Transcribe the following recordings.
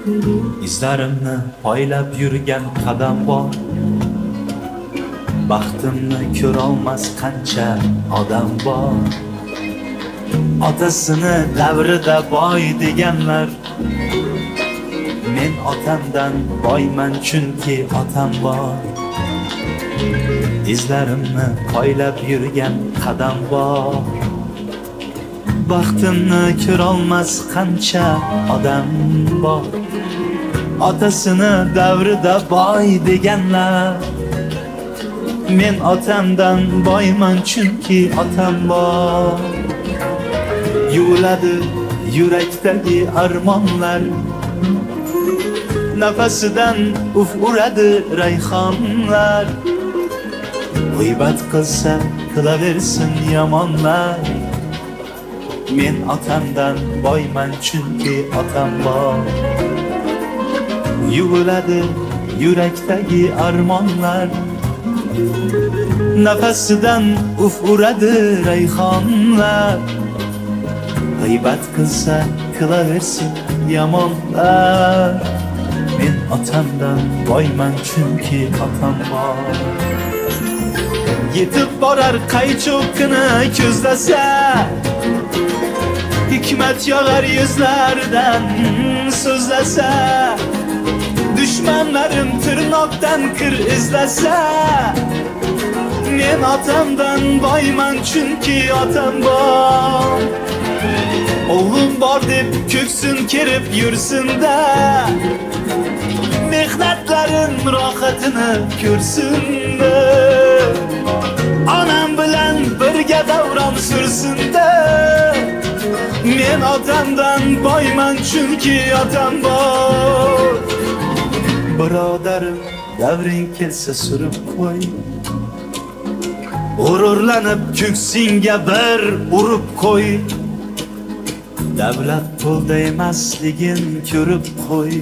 Izlarimni poylab yurgan qadam bor. Baxtimni ko'rolmas qancha odam bor. Otasini davrida boy deganlar, men otamdan boyman chunki otam bor. Izlarimni poylab yurgan qadam bor. Baxtimni ko'rolmas qancha odam bor. Otasini davrida boy deganlar, men otamdan boyman chunki otam bor. Yuviladi yurakdagi armonlar, nafasidan uf uradi rayhonlar. G'iybat qilsa qilaversin yomonlar, men otamdan boyman chunki otam bor. Yuviladi yurakdagi armonlar, nafasidan uf uradi rayhonlar. G'iybat qilsa qilaversin yomonlar, men otamdan boyman chunki otam bor. Yetib borar qaycho'qqini ko'zlasa, hikmat yog'ar yuzlaridan so'zlasa, dushmanlarim tirnoqdan kir izlasa, men otamdan boyman chunki otam bor. O'g'lim bor deb ko'ksin kerib yursin-da, mehnatlarim rohatini ko'rsin-da, onam bilan birga davron sursin-da, men otamdan boyman chunki otam bor. Birodarim, davring kelsa surib qo'y, g'ururlanib ko'ksingga bir urib qo'y. Davlat pulda emasligin ko'rib qo'y,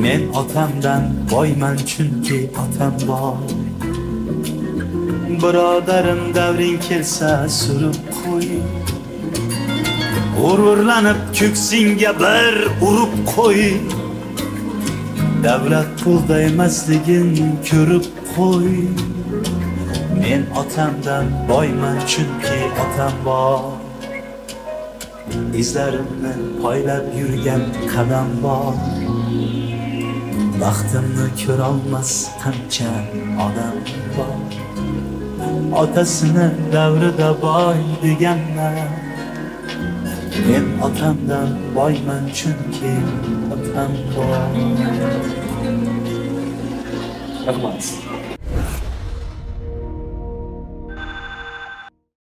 men otamdan boyman chunki otam bor. Birodarim, davring kelsa surib qo'y, g'ururlanib ko'ksingga bir urib qo'y. Davlat pulda emasligin ko'rib qo'y, men otamdan boyman chunki otam bor. Izlarimni poylab yurgan qadam bor. Baxtimni ko'rolmas qancha odam bor. Otasini davrida boy deganlar, men otamdan boyman chunki otam bor. Rahmat.